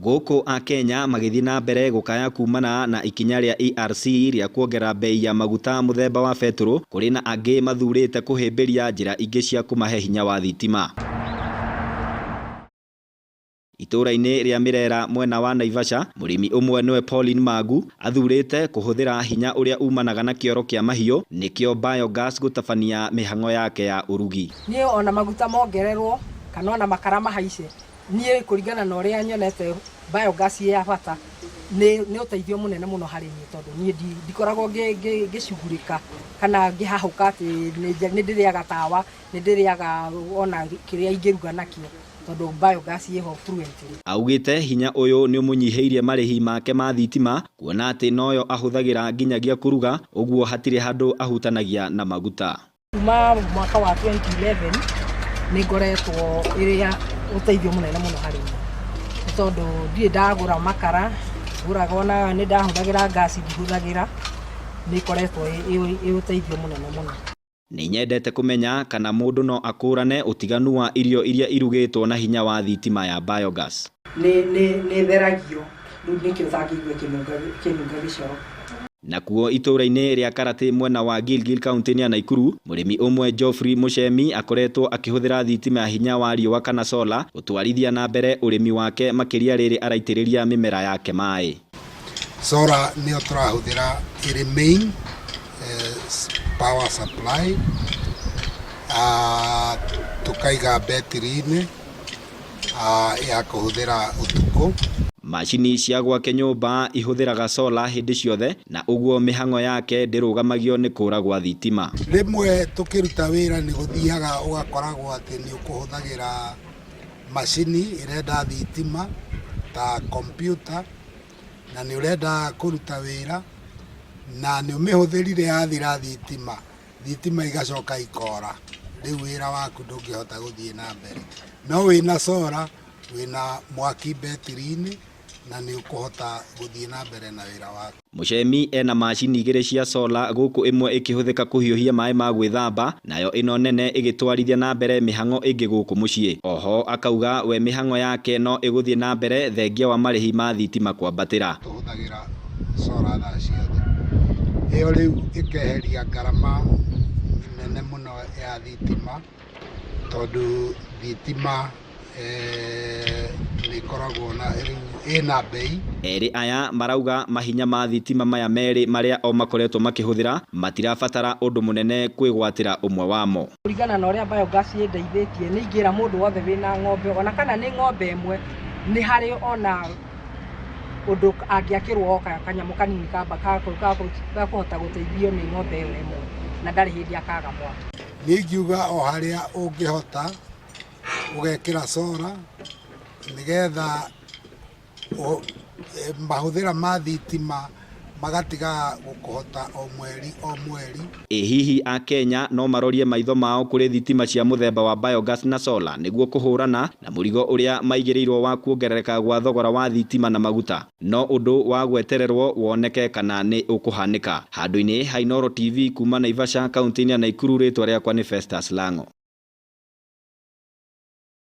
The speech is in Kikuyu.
Gũkũ Akenya magĩthiĩ na mbere gũkaya kumana na ikinya rĩa ERC rĩa kuongerera bei ya maguta mũthemba wa betũrũ, kũrĩ na angĩ mathurĩte kũhĩmbĩria njĩra ingĩ cia kũmahe hinya wa thitima. Itũũra-inĩ rĩa Mĩrera mwena wa Naivasha, mũrĩmi ũmwe nĩwe Pauline Mangu athurĩte kũhũthĩra hinya ũrĩa umanaga na kĩoro kĩa mahiũ nĩkĩo biogas gũtabania mĩhang'o yake ya ũrugi. Niĩ ona maguta mongererwo kana ona makara mahaice, niĩ kũringana na ũrĩa nyonete biogas ĩ ya bata, nĩ ũteithio mũnene mũno harĩ niĩ tondũ niĩ ndikoragwo ngĩcugurĩka kana ngĩhahũka atĩ nĩ ndĩrĩaga tawa, nĩ ndĩrĩaga ona kĩrĩa ingĩruga nakĩo tondũ biogas ĩho fluently. Augĩte hinya ũyũ nĩũmũnyihĩirie marĩhi make ma thitima kuona atĩ noyo ahũthagĩra nginyagia kũruga ũguo hatirĩ handũ ahutanagia na maguta. Kuma mwaka wa 2011 nĩ ngoretwo ĩrĩ ya ũteithio mũnene mũno harĩ niĩ nĩ tondũ ndirĩ ndagũra makara, ngũraga ona nĩ ndahũthagĩra ngaci ndihũthagĩra, nĩ ĩkoretwo ĩ ũteithio mũnene mũno. Nĩnyendete kũmenya kana mũndũ no akũrane ũtiganu wa irio iria irugĩtwo na hinya wa thitima ya biogas. Nĩ ĩtheragio rĩu nĩkĩo ũtangĩigua ĩkĩnunga gĩcoro. Nakuo itũũra-inĩ rĩa Karatĩ mwena wa Gilgil kaunti-inĩ ya Naikuru, mũrĩmi ũmwe Geoffrey Mũcemi akoretwo akĩhũthĩra thitima ya hinya wa riũa kana solar gũtwarithia na mbere ũrĩmi wake makĩria rĩrĩ araitĩrĩria mĩmera yake maĩ. Solar nĩyo tũrahũthĩra ĩrĩ main power supply, tũkaiga betiri-inĩ ya kũhũthĩra ũtukũ. Macini cia gwake nyũmba ihũthĩraga solar hĩndĩ ciothe na ũguo mĩhang'o yake ndĩrũgamagio nĩ kũra gwa thitima. Rĩmwe tũkĩruta wĩra nĩ gũthiaga ũgakoragwo atĩ nĩ ũkũhũthagĩra macini ĩrenda thitima ta kompiuta na nĩ ũrenda kũruta wĩra na nĩ ũmĩhũthĩrire yathira thitima, thitima igacoka ikora, rĩu wĩra waku ndũngĩhota gũthiĩ na mbere. No wĩna solar wĩna mwaki betiri-inĩ na nĩ ũkũhota gũthiĩ na mbere na wĩra waku. Mũcemi ena macini igĩrĩ cia solar gũkũ ĩmwe ĩkĩhũthĩka kũhiũhia maĩ ma gwĩthamba nayo ĩno nene ĩgĩtwarithia na mbere mĩhang'o ĩngĩ gũkũ mũciĩ. Oho akauga we mĩhang'o yake no ĩgũthiĩ na mbere thengia wa marĩhi ma thitima kwambatĩra. Tũhũthagĩra solar thaa ciothe. Ĩyo rĩu ĩkeheria ngarama nene mũno ya thitima tondũ thitima nĩ ĩkoragwo na rĩu ĩna bei. Erĩ aya marauga mahinya ma thitima maya merĩ marĩa o makoretwo makĩhũthĩra matirabatara ũndũ mũnene kwĩgwatĩra ũmwe wamo. Kũringana na ũrĩa biogas ĩndeithĩtie nĩ ingĩra mũndũ wothe wĩna ng'ombe ona kana nĩ ng'ombe ĩmwe nĩ harĩ ona ũndũ angĩakĩrwo o kanyamũ kanini ga kũhota gũteithio nĩ ng'ombe ĩyo ĩmwe na ndarĩ hĩndĩ akaga mwaki. Niĩ ingiuga o harĩa ũngĩhota ũgekĩra solar nĩgetha mahũthĩra ma thitima magatiga gũkũhota o mweri o mweri. Ĩ hihi Akenya no marorie maitho mao kũrĩ thitima cia mũthemba wa biogas na solar nĩguo kũhũrana na mũrigo ũrĩa maigĩrĩirwo wa kuongerereka gwa thogora wa thitima na maguta? No ũndũ wa gwetererwo woneke kana nĩ ũkũhanĩka. Handũ-inĩ ha Inooro TV kuma Naivasha kaunti-inĩ ya Naikuru rĩtwa rĩakwa nĩ Festus Lang'o.